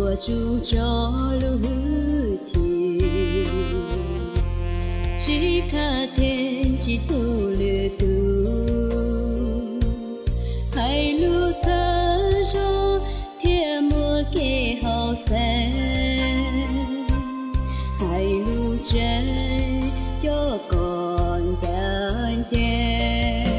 Ua tsuj tso lub hwj chim, tsis khav theeb tsis txuj lwm tus, hais lus txawv zog thiab muaj kev haum xeeb, hais lus tseeb coj kom ncaj ncees.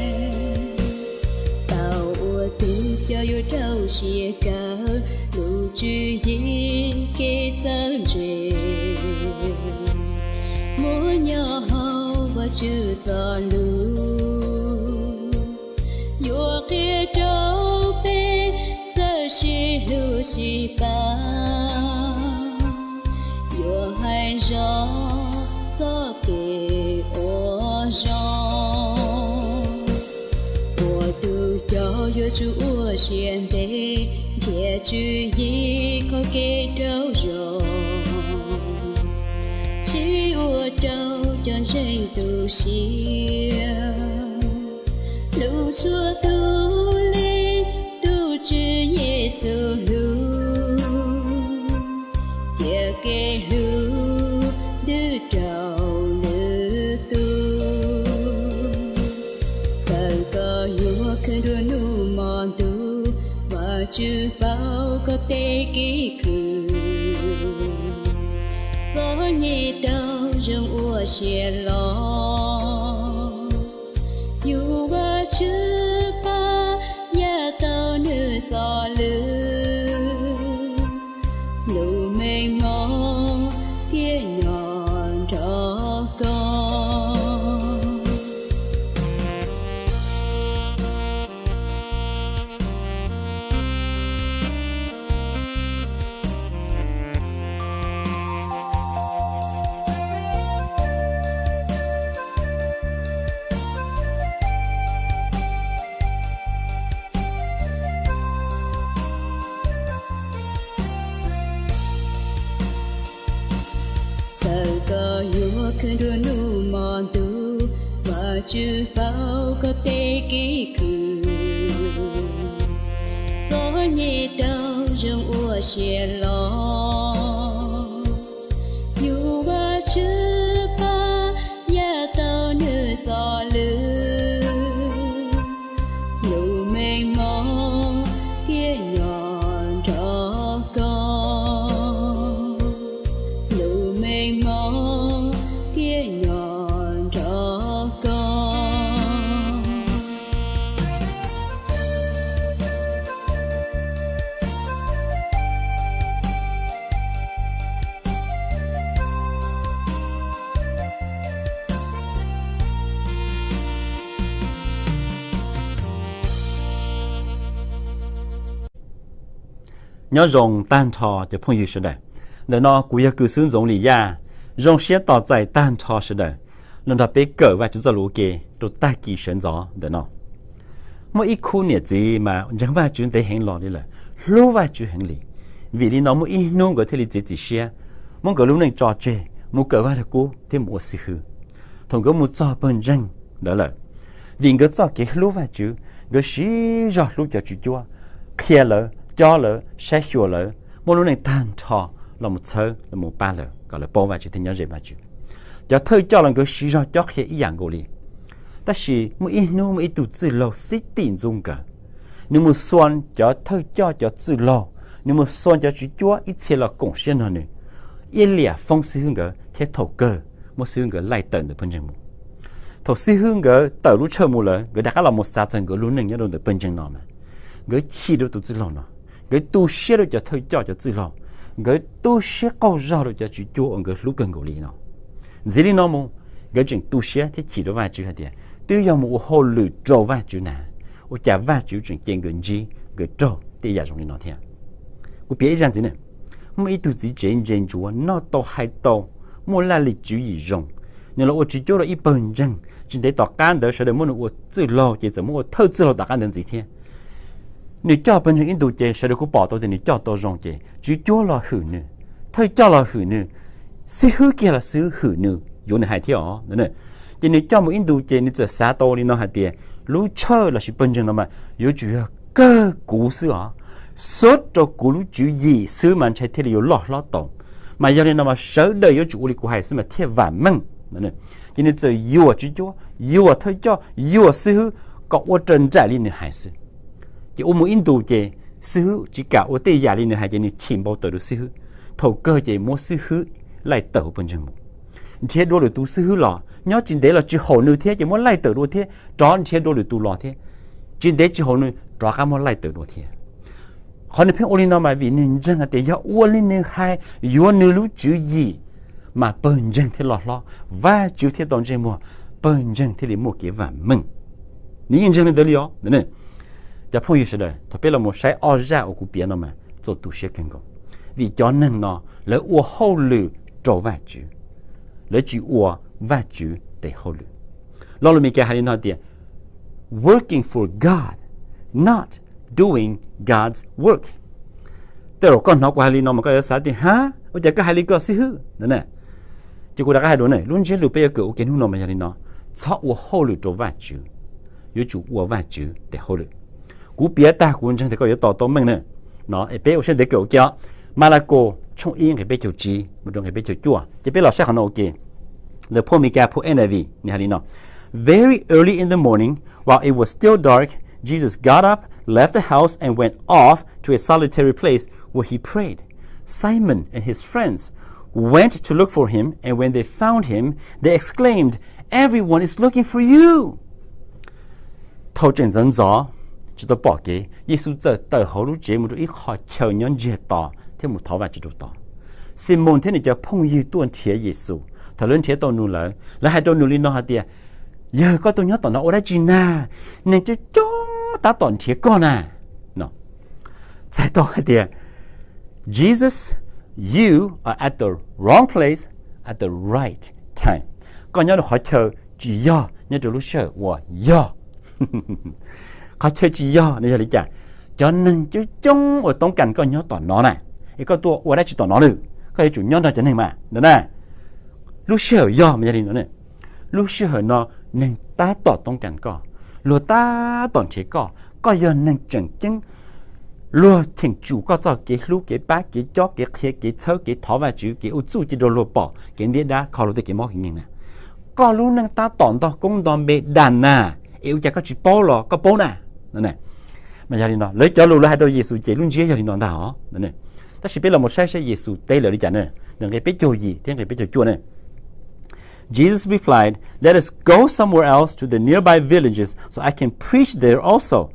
Tau ua tus coj yuav rau siab kawg, lub tswv yim kev txawj ntse, muaj nyob hauv Vajtswv txoj lus, yuav qhia rau peb txawj sib hlub sib pab, yuav hais zoo txoj kev ua zoo. Ua tus coj yuav tsum ua siab ntev, nrhiav tswv yim qhov kev rau zoo, tsis ua rau cov ntseeg tu siab. Lub suab tus li tus Tswv Yexus hlub, cia kev hlub ntws rau lwm tus. Txawm koj yuav khwv nruab hnub hmo ntuj, Vajtswv paub koj tej kev khwv. Txom nyem tau zoo ua siab loj, yus Vajtswv pab, yav tau nws txoj lus, lub meej mom thiaj nyob nrog koj. Txawm koj yuav khwv nruab hnub hmo ntuj, Vajtswv paub koj tej kev khwv. Txom nyem tau zoo ua siab loj, yus Vajtswv pab, yav tau nws txoj lus, lub meej mom thiaj nyob nrog koj, lub meej mom thiaj nyob nrog koj. Nyob zoo tag nrho cov phooj ywg sawv daws. Ntawm no kuv yog kws xwb Ntxoov Lis Yaj, zoo siab tos txais tag nrho sawv daws los nrog peb kawm Vajtswv txoj lus ua ke rau tag kis sawv ntxov ntawm no. Muaj ib khub niam txiv mas ntseeg Vajtswv ntev heev los li lawm, hlub Vajtswv heev li. Vim li no muaj ib hnub nkawd thiaj li txiav txim siab muab nkawd lub neej tso tseg mus kawm Vaj Lug Kub thiab mus ua xib hwb. Thaum nkawd mus txog pawg ntseeg ntawd lawm, vim nkawd txoj kev hlub Vajtswv, nkawd siv zog hlub cov tswv cuab, qhia lawv, cob lawv, saib xyuas lawv, muab lub neej tag nrho los mus txhawb los mus pab lawv kom lawv paub Vajtswv thiab nyob ze Vajtswv. Cov thawj coj los nkawd siv zog cob qhia ib yam nkaus li. Tab sis muaj ib hnub muaj ib tug txwj laug xib tim ntxub nkawd, nws mus xua cov thawj coj cov txwj laug, nws mus xua cov tswv cuab ib txhia los koom siab nrog nws, iab liam foob xib hwb nkawd thiab thaum kawg muab xib hwb nkawd laij tawm ntawm pawg ntseeg mus. Thaum xib hwb nkawd tawm lub tshawj mus lawm, nkawd rov qab los mus xav txog nkawd lub neej nyob rau ntawm pawg ntseeg no mas, nkawd chim rau tus txwj laug no, nkawd tu siab rau cov thawj coj cov txwj laug, nkawd tu siab qaug zog rau cov tswv cuab uas nkawd hlub kawg nkaus li no. Ntxiv li no mus, nkawd tseem tu siab thiab chim rau Vajtswv hais tias twb yog mus ua hauj lwm rau Vajtswv na, ua cas Vajtswv tseem cia nkawd ntsib nkawd raug tej yam zoo li no thiab. Kuv piav ib zaj ntxiv na, muaj ib tug txiv tsev ntse ntsuav noj tau hais tau, muaj laj lim tswv yim zoo, nws los ua tswv cuab rau ib pawg ntseeg. Tsis ntev tom qab ntawd sawv daws muab nws ua txwj laug ces txawm muab ua thawj txwj laug tom qab ntawd ntxiv thiab. Nws coj pawg ntseeg ib ntus ces sawv daws kuj pom tau tias nws coj tau zoo ces tswv cuab los hwm nws, thawj coj los hwm nws, xib hwb kiag los xib hwb hwm nws, yuav nws hais thiab os. Ces nws coj mus ib ntus ces nws txawm xav tau li no hais tias lub tshawj lossis pawg ntseeg no mas yuav tsum yog kawg kuv xwb os, xub rau kuv lub tswv yim xwb mas ntshai thiaj li yuav loj hlob tau. Mas yog li no mas sawv daws yuav tsum ua li kuv hais xwb mas thiaj vam meej. Ces nws txawm yuam tswv cuab, yuam thawj coj, yuam xib hwb kom ua raws nraim li nws hais xwb. Ces ua mus ib ntus ces xib hwb tsis kam ua tej yam li nws hais ces nws chim npau taws rau xib hwb. Thaum kawg ces muab xib hwb laij tawm hauv pawg ntseeg mus. Nrhiav dua lwm tus xib hwb los nyob tsis ntev los tsis haum nws thiab ces muab laij tawm dua thiab rov nrhiav dua lwm tus los thiab. Tsis ntev tsis haum nws rov qab muab laij tawm dua thiab. Qhov nws pheej ua li no mas vim nws ntseeg hais tias yog ua li nws hais, yuav nws lub tswv yim, mas pawg ntseeg thiaj loj hlob, Vajtswv thiaj tau ntsej muag, pawg ntseeg thiaj li muaj kev vam meej. Nws yeej ntseeg li ntawd li os. Cov phooj ywg sawv daws, thaum peb los mus saib ob zaj uas kuv piav no mas txaus tu siab kawg nkaus, vim cov neeg no lawv ua hauj lwm rau Vajtswv, lawv tsis ua Vajtswv tes hauj lwm. Lo lus Meskas hais li no tias working for God, not doing God's work. Tej zaum koj hnov kuv hais li no mas koj yuav xav tias, ha, ua cas koj hais li ko xib hwb? Ces kuv rov qab hais dua ne, lub ntsiab lus peb yuav kawm ua ke hnub no mas yog li no: txhob ua hauj lwm rau Vajtswv, yuav tsum ua Vajtswv tes hauj lwm. Kuv piav tag kuv ntseeg tias koj yuav tos tau meej na. No es peb ua siab ntev kawm ua ke os. Malakaus tshooj ib nqe peb caug tsib mus rau nqe peb caug cuaj, ces peb los saib qhov no ua ke. Lawv phau Meskas phau N I V nws hais li no: Very early in the morning, while it was still dark, Jesus got up, left the house, and went off to a solitary place where he prayed. Simon and his friends went to look for him, and when they found him, they exclaimed, Everyone is looking for you! Thaum tseem ntxov ntxov, tsis tau pom kev, Yexus txawm tawm hauv lub tsev mus rau ib qho chaw nyob ntsiag to thiab mus thov Vajtswv rau tod. Ximoos thiab nws cov phooj ywg tuaj nrhiav Yexus. Thaum lawv nrhiav tau nws lawm, lawv hais rau nws li no hais tias, Yawg, koj tuaj nyob tom no ua dab tsi na? Neeg coob coob tab tom nrhiav koj na. Txhais tau hais tias, Jesus, you are at the wrong place at the right time. Koj nyob rau qhov chaw tsis yog nyob rau lub sij hawm uas yog. Qhov chaw tsis yog no yog li cas? Cov neeg coob coob uas toob kas koj nyob tom no na, es koj tuaj ua dab tsi tom no lawm? Koj yuav tsum nyob nrog cov neeg mas no na. Lub sij hawm yog mas yog li no, lub sij hawm no neeg tab tom toob kas koj, luag tab tom nrhiav koj, koj yog neeg tseem ceeb. Luag cheem tsum koj txoj kev hlub, kev pab, kev cob, kev qhia, kev txhawb, kev thov Vajtswv, kev ua txuj ci rau luag pom, kev ntiab dab, kho luag tej kev mob kev nkeeg na. Koj lub neej tab tom ntog koob ntog npe das na, es ua cas koj tsis paub los koj paub na. Mas yog li no lawv cov lus lawv hais rau Yexus ces lub ntsiab yog li no ntag os. Tab sis peb los mus saib saib Yexus teb lawv li cas na, nqe peb caug yim thiab nqe peb caug cuaj na. Jesus replied, Let us go somewhere else to the nearby villages so I can preach there also.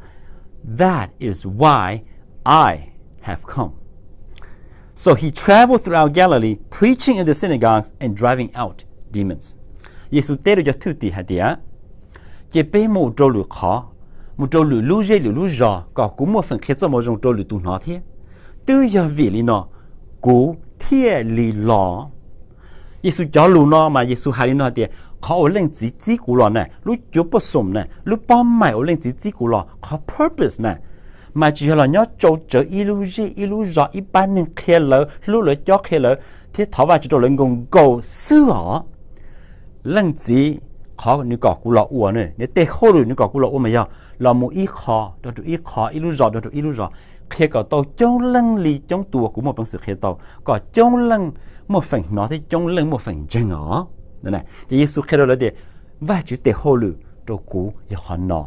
That is why I have come. So he traveled throughout Galilee, preaching in the synagogues and driving out demons. Yexus teb rau cov thwj tim hais tias, Ces peb mus rau lwm qhov, mus rau lwm lub zej lwm lub zos kom kuv muaj feem qhia txoj moo zoo rau lwm tus hnov thiab. Twb yog vim li no kuv thiaj li los. Yexus cov lus no mas Yexus hais li no hais tias, Qhov uas Leej Txiv txib kuv los na, lub cuab pob xoom na, lub pob maim uas Leej Txiv txib kuv los, qhov purpose na, mas tsis yog los nyob tsau tsawv ib lub zej ib lub zos ib pab neeg qhia lawv, hlub lawv, cob qhia lawv thiab thov Vajtswv rau lawv nkaus nkaus xwb os. Leej Txiv, qhov nws kom kuv los ua na, nws tej hauj lwm nws kom kuv los ua mas yog los mus ib qho rau ib qho, ib lub zos rau ib lub zos, qhia kom tau coob leej li coob tus uas kuv muaj peev xwm qhia tau, kom coob leej muaj feem hnov thiab coob leej muaj feem ntseeg os. Ces Yexus qhia rau lawv tias, Vajtswv tes hauj lwm rau kuv yog qhov no.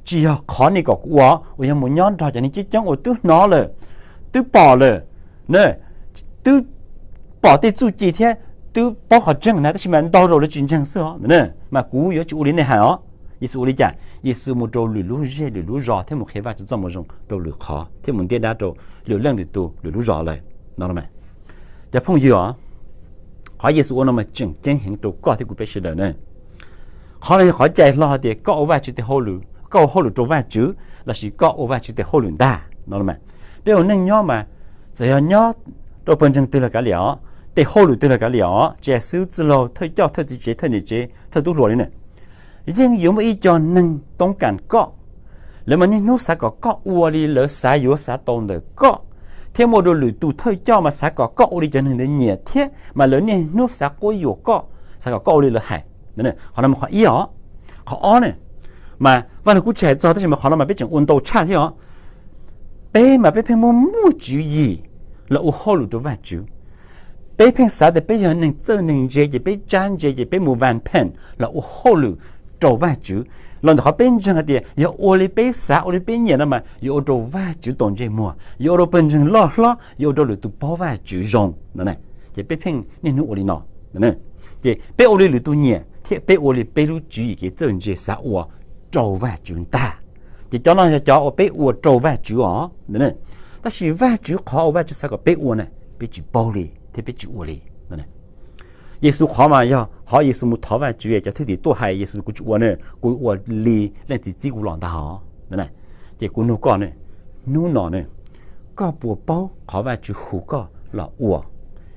Tsis yog qhov nej kom kuv ua uas yog mus nyob nrog cov neeg coob coob uas twb hnov lawm, twb pom lawm, twb pom tej txuj ci thiab twb paub qhov tseeb na, tab sis mas ntau zaus lawv tsis ntseeg xwb os. Mas kuv yuav tsis ua li nej hais os. Yexus ua li cas? Yexus mus rau lwm lub zej lwm lub zos thiab mus qhia Vajtswv txoj moo zoo rau lwm qhov thiab mus ntiab dab rau lwm leej lwm tus lwm lub zos lawm no. Cov phooj ywg os, qhov Yexus ua no mas tseem ceeb heev rau koj thiab kuv peb sawv daws na. Qhov no yog qhov cai hlo hais tias koj ua Vajtswv tes hauj lwm, koj ua hauj lwm rau Vajtswv lossis koj ua Vajtswv tes hauj lwm ntag no. Peb ua neej nyob mas txawm yog nyob rau pawg ntseeg twg los kav liam os, tes hauj lwm twg los kav liam os, tsis hais xib hwb, txwj laug, thawj coj, thawj txiv tsev, thawj niam tsev, thawj tub hluas li na, yeej yuav muaj ib co neeg toob kas koj. Lawv mas niaj hnub xav kom koj ua li lawv xav yuav xav tau ntawm koj, thiab muaj dua lwm tus thawj coj mas xav kom koj ua li cov neeg ntawd nyiam thiab mas lawv niaj hnub xav quab yuam koj, xav kom koj ua li lawv hais. Qhov no mas qhov ib os. Qhov ob ne, mas Vaj Lug kuj tsis hais txog tab sis mas qhov no mas peb tseem ua ntau tshaj thiab os. Peb mas peb pheej muaj muaj tswv yim los ua hauj lwm rau Vajtswv. Peb pheej xav tias peb yog neeg txawj neeg ntse ces peb tsab ntse ces peb mus vas pheej los ua hauj lwm rau Vajtswv. Los ntawm qhov peb ntseeg hais tias yog ua li peb xav ua li peb nyiam no mas yuav ua rau Vajtswv tau ntsej muag, yuav ua rau pawg ntseeg loj hlob, yuav ua rau lwm tus paub Vajtswv zoo no. Ces peb pheej niaj hnub ua li no. Ces peb ua li lwm tus nyiam thiab peb ua li peb lub tswv yim kev txawj ntse xav ua rau Vajtswv ntag. Ces cov no yog cov uas peb ua rau Vajtswv os. Tab sis Vajtswv qhov uas Vajtswv xav kom peb ua na, peb tsis paub li thiab peb tsis ua li. Yexus qhov mas yog qhov Yexus mus thov Vajtswv, cov thwj tim tuaj hais Yexus, kuv tsis ua ne, kuv ua li leej txiv txib kuv los ntag os. Ces kuv nug koj ne, hnub no ne, koj puas paub qhov Vajtswv hu koj los ua?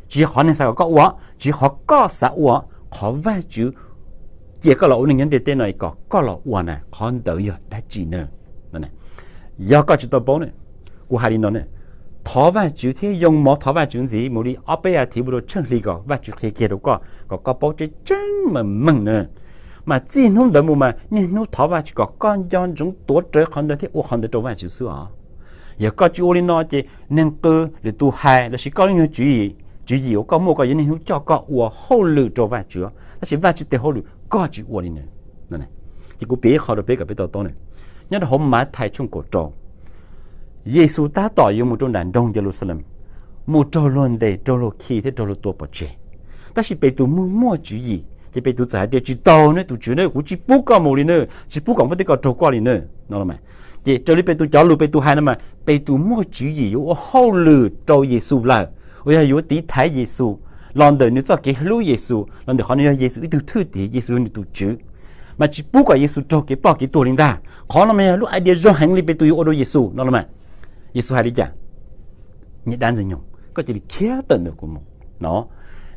Tsis yog qhov neeg xav kom koj ua, tsis yog qhov koj xav ua, qhov Vajtswv cia koj los ua neeg nyob ntiaj teb no kom koj los ua na, qhov ntawd yog dab tsi ne? Yog koj tsis tau paub ne, kuv hais li no ne, thov Vajtswv thiab yoo mov thov Vajtswv ntxiv mus li ob peb as thiv mus rau tsheej hli kom Vajtswv qhia kiag rau koj kom koj paub tseeb tseeb meej meej na. Mas txij hnub ntawd mus mas niaj hnub thov Vajtswv kom koj nco ntsoov tuav rawv qhov ntawd thiab ua qhov ntawd rau Vajtswv xwb os. Yog koj tsis ua li no ces neeg qw, lwm tus hais lossis koj lub nyuag tswv yim uas koj muaj koj yuav niaj hnub coj koj ua hauj lwm rau Vajtswv, tab sis Vajtswv tes hauj lwm koj tsis ua li na. Ces kuv piav ib qho rau peb kom peb to taub na. Nyob rau hauv Mathais tshooj kaum rau, Yexus tab tom yuav mus rau nram nroog Yeluxalees, mus raug luag ntes, raug luag khi thiab raug luag tua pov tseg. Tab sis Petus muaj muaj tswv yim ces Petus txawm hais tias, tsis tau ne tus Tswv ne, kuv tsis pub koj mus li ne, tsis pub kom npua teb ko raug koj li ne, no. Ces raws li Petus cov lus Petus hais no mas Petus muaj tswv yim yuav ua hauj lwm rau Yexus lawm, uas yog yuav tiv thaiv Yexus los ntawm nws txoj kev hlub Yexus, los ntawm qhov nws yog Yexus ib tug thwj tim, Yexus yog nws tus Tswv, mas tsis pub kom Yexus raug kev ploj kev tuag li ntag. Qhov no mas yog lub idea zoo heev li Petus yuav ua rau Yexus no los mas. Yexus hais li cas? Niag dab ntxwg nyoog, koj cia li khiav tawm ntawm kuv mus, no.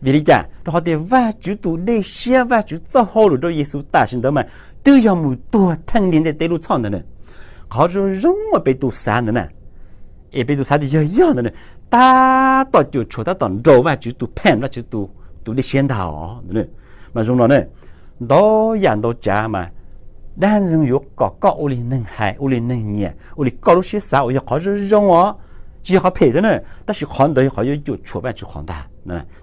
Vim li cas? Rau qhov tias Vajtswv tus dej siab, Vajtswv txoj hauj lwm rau Yexus tam sim ntawd mas twb yog mus tuag theej niag ntiaj teb lub txhoj ntawd na. Qhov zoo zoo uas Petus xav ntawd na, es Petus xav tias yog yog ntawd na, tab tom cuam tshuam tab tom nraus Vajtswv tus pheej, Vajtswv tus dej siab ntag os. Mas zoo no ne, ntau yam ntau tsav mas dab ntxwg nyoog yuav kom koj ua li neeg hais, ua li neeg nyiam, ua li koj lub siab xav uas yog qhov zoo zoo os, tsis yog qhov phem thiab na, tab sis qhov ntawd yog qhov yuav cuam tshuam Vajtswv qhov ntag.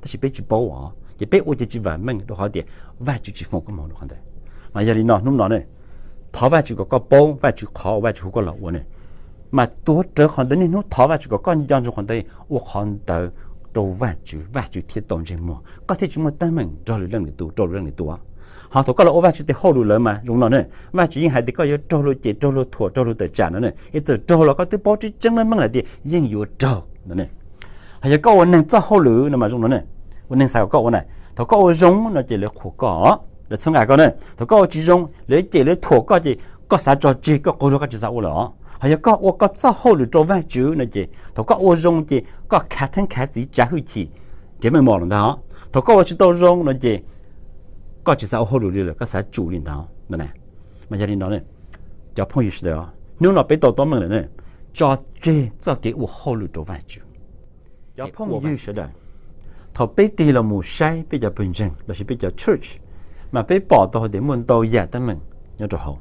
Tab sis peb tsis paub os, ces peb ua ces tsis vam meej rau qhov tias Vajtswv tsis foom koob hmoov rau qhov ntawd. Mas yog li no hnub no ne, thov Vajtswv kom koj paub Vajtswv qhov uas Vajtswv hu koj los ua ne, mas tuav rawv qhov ntawd, niaj hnub thov Vajtswv kom koj nco ntsoov qhov ntawd, ua qhov ntawd rau Vajtswv, Vajtswv thiaj tau ntsej muag, koj thiaj tsis muaj teeb meem nrog lwm leej lwm tus, rau lwm leej lwm tus. Ho thaum koj los ua Vajtswv tes hauj lwm lawm mas zoo no ne, Vajtswv yeej hais tias koj yuav raug luag cem, raug luag thuam, raug luag tawm tsam no ne, es txawm raug los koj twb paub tseeb tseeb meej meej hais tias yeej yuav raug no ne. Ho yog koj ua neeg txoj hauj lwm no mas zoo no ne, ua neeg xav kom koj ua na, thaum koj ua zoo no ces lawv qhuas koj, lawv txhawb nqa koj na. Thaum koj ua tsis zoo, lawv cem lawv thuam koj ces koj xav tso tseg, koj quag luag koj tsis xav ua lawm os. Ho yog koj ua koj txoj hauj lwm rau Vajtswv no ces thaum koj ua zoo ces koj khav theeb khav txiv tsav hwj chim, nrhiav meej mom lawm ntag. Thaum koj ua tsis tau zoo no ces koj tsis xav ua hauj lwm li lawm, koj xav tsum li ntag no. Mas yog li no, cov phooj ywg sawv daws, hnub no peb tau teeb meem lawm ne, tso tseg txoj kev ua hauj lwm rau Vajtswv. Cov phooj ywg sawv daws, thaum peb tig los mus saib peb cov pawg ntseeg lossis peb cov church, mas peb pom tau hais tias muaj ntau yam teeb meem nyob rau hauv.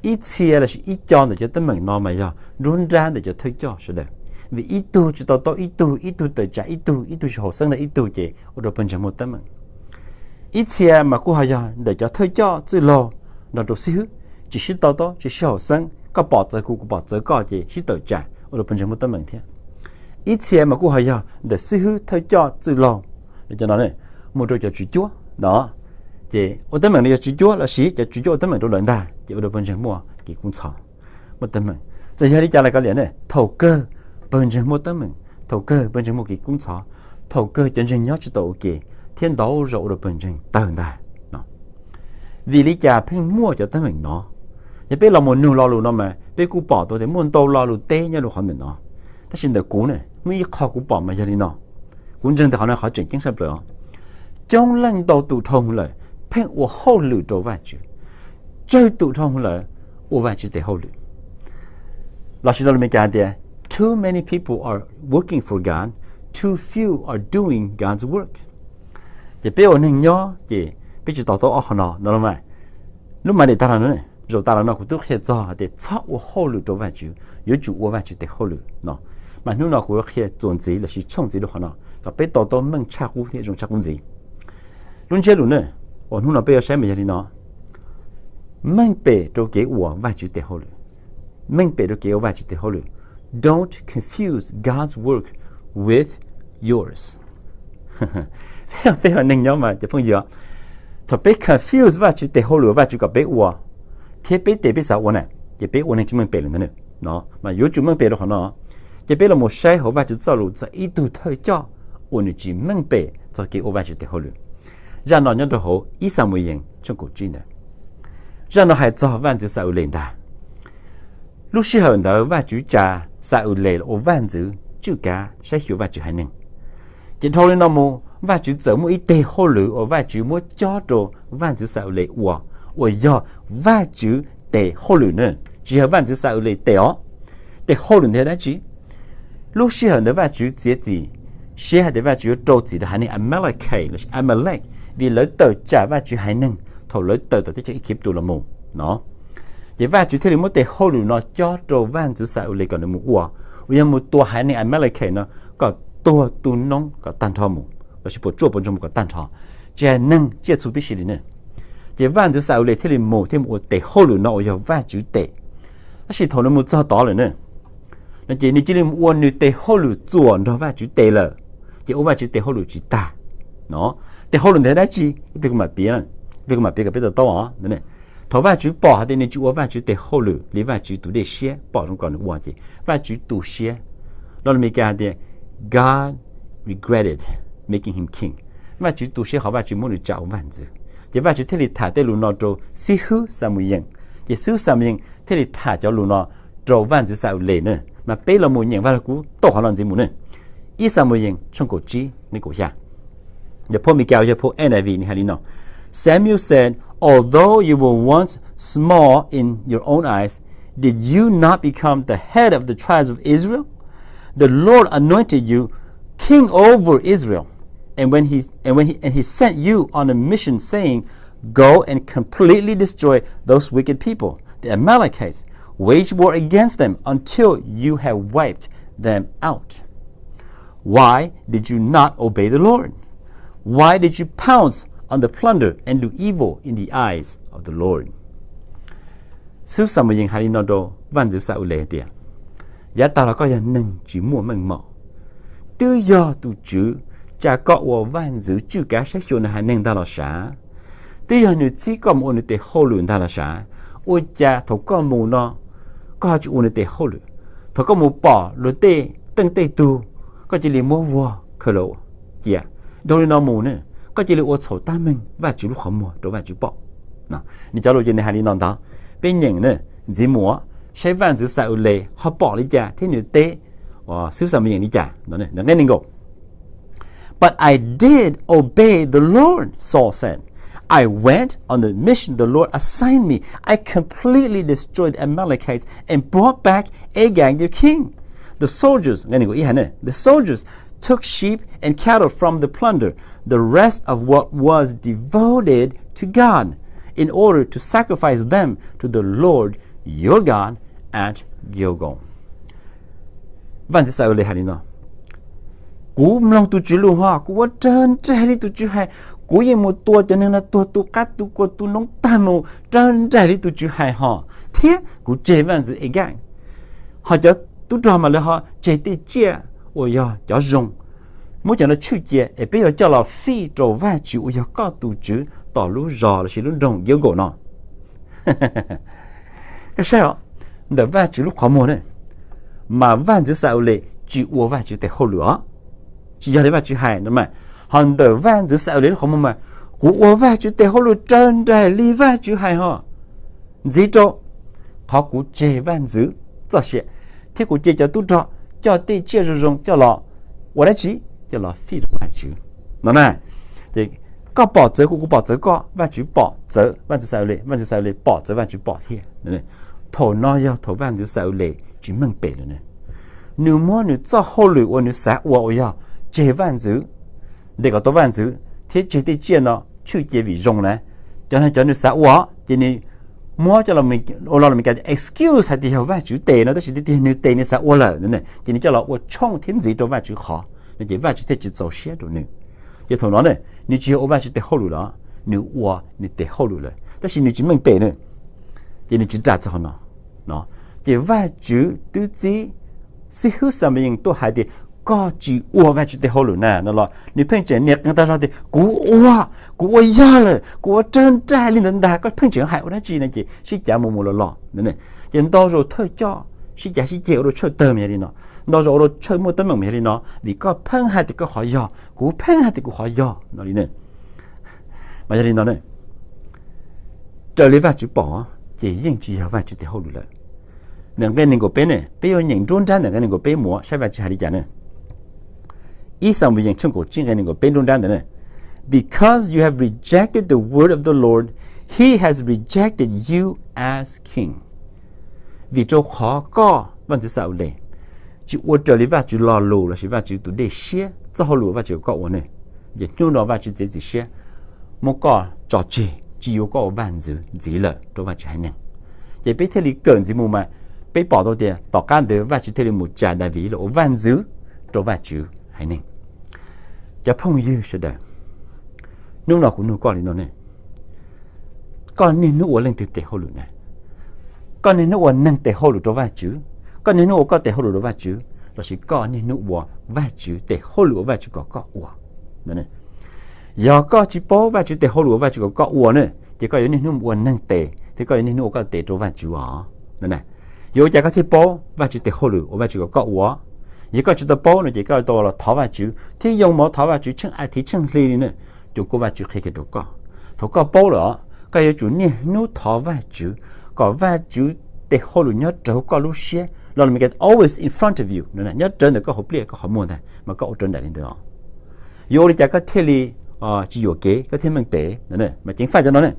Ib txhia lossis ib co ntawm cov teeb meem no mas yog nruab nrab ntawm cov thawj coj sawv daws. Vim ib tug tsis to taub ib tug, ib tug tawm tsam ib tug, ib tug tsis haum xeeb rau ib tug ces ua rau pawg ntseeg muaj teeb meem. Ib txhia mas kuj ho yog ntawm cov thawj coj txwj laug nrog rau xib hwb tsis sib to taub, tsis sib haum xeeb, koj pom txawv kuv, kuv pom txawv koj ces sib tawm tsam ua rau pawg ntseeg muaj teeb meem thiab. Ib txhia mas kuj ho yog ntawm xib hwb thawj coj txwj laug, cov no mus rau cov tswv cuab no, ces ua teeb meem rau cov tswv cuab lossis cov tswv cuab ua teeb meem rau lawv ntag ces ua rau pawg ntseeg muaj kev kub ntxhov, muaj teeb meem. Txawm yog li cas los kav liam ne, thaum kawg pawg ntseeg muaj teeb meem, thaum kawg pawg ntseeg muaj kev kub ntxhov, thaum kawg cov ntseeg nyob tsis tau ua ke thiab ntau zaus ua rau pawg ntseeg tawg ntag no. Vim li cas pheej muaj cov teeb meem no? Yog peb los mus nug lo lus no mas peb kuj pom tau tias muaj ntau lo lus teb nyob rau qhov ntawm no. Tab sis ntawm kuv ne, muaj ib qho kuv pom mas yog li no. Kuv ntseeg tias qhov no qhov tseem ceeb tshaj plaws os. Coob leej ntau tus dhau hwv lawm, pheej ua hauj lwm rau Vajtswv, tsawg tus dhau hwv lawm ua Vajtswv tes hauj lwm. Los sis lo lus Meskas hais tias, too many people are working for God, too few are doing God's work. Ces peb ua neeg nyob ces peb tsis to taub ob qho no no los mas, lub mas daim tag los no, Zaum tas los no kuv twb qhia txog hais tias txhob ua hauj lwm rau Vajtswv, yuav tsum ua Vajtswv tes hauj lwm no. Mas hnub no kuv yuav qhia txuas ntxiv lossis tshooj ntxiv rau qhov no kom peb to taub meej tshaj qub thiab zoo tshaj qub ntxiv. Lub ntsiab lus ne, uas hnub no peb yuav saib mas yog li no: meej pem rau kev ua Vajtswv tes hauj lwm. Meej pem rau kev ua Vajtswv tes hauj lwm. Don't confuse God's work with yours. Peb yog neeg nyob mas cov phooj ywg, thaum peb confuse Vajtswv tes hauj lwm uas Vajtswv kom peb ua thiab peb tes peb xav ua na, ces peb ua neeg tsis meej pem lawm ntag no. Mas yuav tsum meej pem rau qhov no. Ces peb los mus saib hauv Vajtswv txoj lus txog ib tug thawj coj uas nws tsis meej pem txog kev ua Vajtswv tes hauj lwm. Zaj no nyob rau hauv ib Xamuyees tshooj kaum tsib ntawd. Zaj no hais txog vaj ntxwv Xa-ules ntag. Lub sij hawm ntawd Vajtswv tsa Xa-ules los ua vaj ntxwv tswj kav saib xyuas Vajtswv haiv neeg. Ces dhau li no mus Vajtswv txawm muaj ib tes hauj lwm uas Vajtswv muab cob rau vaj ntxwv Xa-ules ua, uas yog Vajtswv tes hauj lwm na, tsis yog vaj ntxwv Xa-ules tes os. Tes hauj lwm ntawd dab tsi? Lub sij hawm ntawd Vajtswv txiav txim siab hais tias Vajtswv yuav rau txim rau haiv neeg Amalikaes lossis Amalek vim lawv tawm tsam Vajtswv haiv neeg thaum lawv tawm tom teb chaws Iziv los mus no. Ces Vajtswv thiaj li muab tes hauj lwm no cob rau vaj ntxwv Xa-ules kom nws mus ua, uas yog mus tua haiv neeg Amalikaes no kom tuag tu noob kom tag nrho mus, lossis puas tsuaj puas ntsoog mus kom tag nrho, tsis hais neeg tsiaj txhu tib si li ne. Ces vaj ntxwv Xa-ules thiaj li mus thiaj mus ua tes hauj lwm no uas yog Vajtswv tes. Tab sis thaum nws mus txog tod lawm ne, no ces nws cia li mus ua nws tes hauj lwm txuas nrog Vajtswv tes lawm, ces ua Vajtswv tes hauj lwm tsis tag no. Tes hauj lwm ntawd dab tsi? Ib pliag kuv mam piav, ib pliag kuv mam piav kom peb to taub os. Thaum Vajtswv pom hais tias nws tsis ua Vajtswv tes hauj lwm li Vajtswv tus dej siab pom zoo kom nws ua ces Vajtswv tu siab. Lo lus Meskas hais tias, God regretted making him king. Vajtswv tu siab qhov Vajtswv muab nws tsa ua vaj ntxwv. Ces Vajtswv thiaj li tham tej lus no rau xib hwb Xamuyees. Ces xib hwb Xamuyees thiaj li tham cov lus no rau vaj ntxwv Xa-ules na. Mas peb los mus nyeem Vaj Lug Kub tau qhov no ntxiv mus ne. Ib Xamuyees tshooj kaum tsib nqe kaum xya. Yog phau Meskas, yog phau N I V, nws hais li no: Samuel said, Although you were once small in your own eyes, did you not become the head of the tribes of Israel? The Lord anointed you king over Israel. And when he and when he and he sent you on a mission, saying, Go and completely destroy those wicked people, the Amalekites. Wage war against them until you have wiped them out. Why did you not obey the Lord? Why did you pounce on the plunder and do evil in the eyes of the Lord? Xib hwb Xamuyees hais li no rau vaj ntxwv Xa-ules hais tias, yav tag los koj yog neeg tsis muaj meej mom, twb yog tus Tswv tsa koj ua vaj ntxwv tswj kav saib xyuas nws haiv neeg ntag los sav, twb yog nws txib koj mus ua nws tes hauj lwm ntag los sav, ua cas thaum koj mus no koj ho tsis ua nws tes hauj lwm? Thaum koj mus pom luag tej teej tej tug, koj cia li muab vuag khaws los cia. Dhau li no mus ne, koj cia li ua txhaum tab meeg Vajtswv lub qhov muag rau Vajtswv pom. Nws cov lus ces nws hais li no ntag. Peb nyeem ne, ntxiv mus saib vaj ntxwv Xa-ules ho pom li cas thiab nws teb xib hwb Xamuyees li cas. Nqe nees nkaum. But I did obey the Lord, Saul said. I went on the mission the Lord assigned me. I completely destroyed the Amalekites and brought back Agag their king. The soldiers, the soldiers took sheep and cattle from the plunder, the rest of what was devoted to God, in order to sacrifice them to the Lord your God at Gilgal. Vaj ntxwv Xa-ules hais li no: Kuv mloog tus Tswv lus ho kuv ua raws nraim li tus Tswv hais. Kuv yeej mus tua cov neeg no tuag tu qab tu kua tu noob tag mus raws nraim li tus Tswv hais ho, thiab kuv tseg vaj ntxwv Agag. Ho cov tub rog mas lawv ho tseg tej tsiaj uas yog cov zoo, muab cov no tshwj cia es peb yuav coj los fij rau Vajtswv uas yog koj tus Tswv tom lub zos lossis lub nroog Gilgal no. Koj saib os, ntawm Vajtswv lub qhov muag ne, mas vaj ntxwv Xa-ules tsis ua Vajtswv tes hauj lwm os. Tsis yog li Vajtswv hais no mas, ho ntawm vaj ntxwv Xa-ules lub qhov muag mas, kuv ua Vajtswv tes hauj lwm raws nraim li Vajtswv hais ho. Ntxiv rau qhov kuv tseg vaj ntxwv txoj sia, thiab kuv cia cov tub rog coj tej tsiaj zoo zoo coj los ua dab tsi? Coj los fij rau Vajtswv no na. Ces koj pom txawv kuv, kuv pom txawv koj, Vajtswv pom txawv vaj ntxwv Xa-ules, vaj ntxwv Xa-ules pom txawv Vajtswv pom thiab. Thaum no yog thaum vaj ntxwv Xa-ules tsis meej pem lawm. Nws muab nws txoj hauj lwm uas nws xav ua uas yog tseg vaj ntxwv, ntes kom tau vaj ntxwv thiab tseg tej tsiaj no tshwj cia vim zoo na, cov no cov nws xav ua ces nws muab coj los ua los Meskas tias excuse hais tias yog Vajtswv tes no, tab sis tiag tiag nws tes nws xav ua lawm no, ces nws coj los ua tshooj thiab ntxiv rau Vajtswv qhov no ces Vajtswv thiaj tsis txaus siab rau nws. Ces thaum no ne, nws tsis yog ua Vajtswv tes hauj lwm los, nws ua nws tes hauj lwm lawm tab sis nws tsis meej pem na, ces nws tsis ras txog qhov no. Ces Vajtswv twb txib xib hwb Xamuyees tuaj hais tias koj tsis ua Vajtswv tes hauj lwm na no los nws pheej tseem nias qees tag zog tias kuv ua, kuv ua yog lawm, kuv ua raws nraim li ntawd ntag, koj pheej tseem hais ua dab tsi no ces sib cav mus mus los los. Ces ntau zaus thawj coj sib cav sib ceg ua rau tshaw tawg mas yog li no, ntau zaus ua rau tshaw muaj teeb meem mas yog li no, vim koj pheej hais tias koj qhov yog, kuv pheej hais tias kuv qhov yog no li ne. Mas yog li no ne, raws li Vajtswv pom ces yeej tsis yog Vajtswv tes hauj lwm lawm. Ntawm nqe nees nkaum peb ne, peb yuav nyeem nruab nrab ntawm nqe nees nkaum peb mus saib Vajtswv hais li cas ne. Ib Xamuyees tshooj kaum tsib nqe nees nkaum peb nruab nrab ntawd ne, Because you have rejected the word of the Lord, he has rejected you as king. Vim rau qhov koj vaj ntxwv Xa-ules tsis ua raws li Vajtswv lo lus lossis Vajtswv tus dej siab txoj hauj lwm Vajtswv kom koj ua ne, ces hnub no Vajtswv txiav txim siab muab koj tso tseg tsis yuav koj ua vaj ntxwv ntxiv lawm rau Vajtswv haiv neeg. Ces peb thiaj li kawm ntxiv mus mas peb pom tau tias tom qab ntawd Vajtswv thiaj li mus tsa Daviv los ua vaj ntxwv rau Vajtswv haiv neeg. Cov phooj ywg sawv daws, hnub no kuv nug koj li no ne, koj niaj hnub ua leej twg tes hauj lwm na? Koj niaj hnub ua neeg tes hauj lwm rau Vajtswv, koj niaj hnub ua koj tes hauj lwm rau Vajtswv, lossis koj niaj hnub ua Vajtswv tes hauj lwm uas Vajtswv kom koj ua? Yog koj tsis paub Vajtswv tes hauj lwm uas Vajtswv kom koj ua ne, ces koj yuav niaj hnub ua neeg tes thiab koj yuav niaj hnub ua koj tes rau Vajtswv os. Yuav ua cas koj thiaj paub Vajtswv tes hauj lwm uas Vajtswv kom koj ua? Yog koj tsis tau paub no ces koj tau los thov Vajtswv thiab yoo mov thov Vajtswv tsheej a thiv tsheej hli li na, cuag kuj Vajtswv qhia kiag rau koj. Thaum koj paub lawm os, koj yuav tsum niaj hnub thov Vajtswv kom Vajtswv tes hauj lwm nyob rawv koj lub siab los, always in front of you, nyob rawv ntawm koj hauv pliaj koj qhov muag ntag mas koj ua raws nraim li ntawd os. Yuav ua li cas koj thiaj li tsis yuam kev, koj thiaj meej pem? Mas ceev faj cov no ne.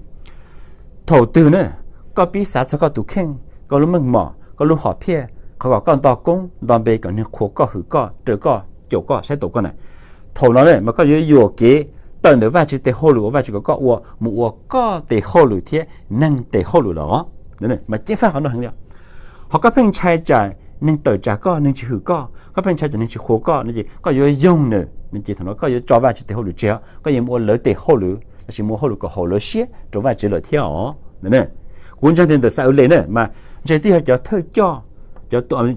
Thaum twg na koj pib xav txog koj tus kheej, koj lub meej mom, koj lub hom phiaj, qhov kom koj nto koob nto npe kom neeg qhuas koj hwm koj raws koj caum koj saib taus koj na, thaum no ne mas koj yuav yuam kev tawm ntawm Vajtswv tes hauj lwm uas Vajtswv kom koj ua mus ua koj tes hauj lwm thiab neeg tes hauj lwm lawm os. Mas ceev faj qhov no heev li. Ho koj pheej ntshai tsam neeg tawm tsam koj, neeg tsis hwm koj, koj pheej ntshai tsam neeg tsis qhuas koj no ces koj yuav yoog nws no ces thaum no koj yuav tso Vajtswv tes hauj lwm tseg, koj yuav mus ua lawv tes hauj lwm lossis mus ua hauj lwm kom haum lawv siab rau Vajtswv lawm thiab os. Kuv ntseeg tias ntawm Xa-ules na mas ntshe twb yog cov thawj coj,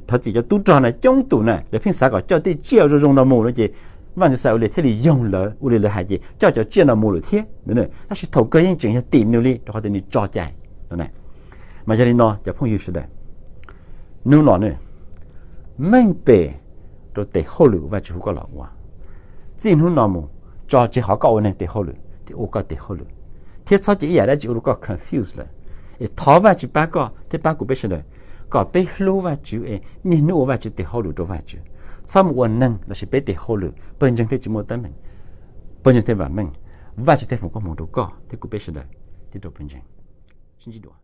thov txim, cov tub rog na coob tus na lawv pheej xav kom coj tej tsiaj zoo zoo no mus no ces vaj ntxwv Xa-ules thiaj li yoog lawv ua li lawv hais ces coj cov tsiaj no mus lawm thiab. Tab sis thaum kawg yeej tseem yog tim nws li rau qhov tias nws tso cai no na. Mas yog li no cov phooj ywg sawv daws, hnub no ne, meej pem rau tes hauj lwm uas Vajtswv hu koj los ua. Txij hnub no mus, tso tseg qhov koj ua neeg tes hauj lwm thiab ua koj tes hauj lwm, thiab txhob cia ib yam dab tsi ua rau koj confuse lawm. Es thov Vajtswv pab koj thiab pab kuv peb sawv daws kom peb hlub Vajtswv es niaj hnub ua Vajtswv tes hauj lwm rau Vajtswv, txhob mus ua neeg lossis peb tes hauj lwm, pawg ntseeg thiaj tsis muaj teeb meem, pawg ntseeg thiaj vam meej, Vajtswv thiaj foom koob hmoov rau koj thiab kuv peb sawv daws thiab rau pawg ntseeg. Sib ntsib dua.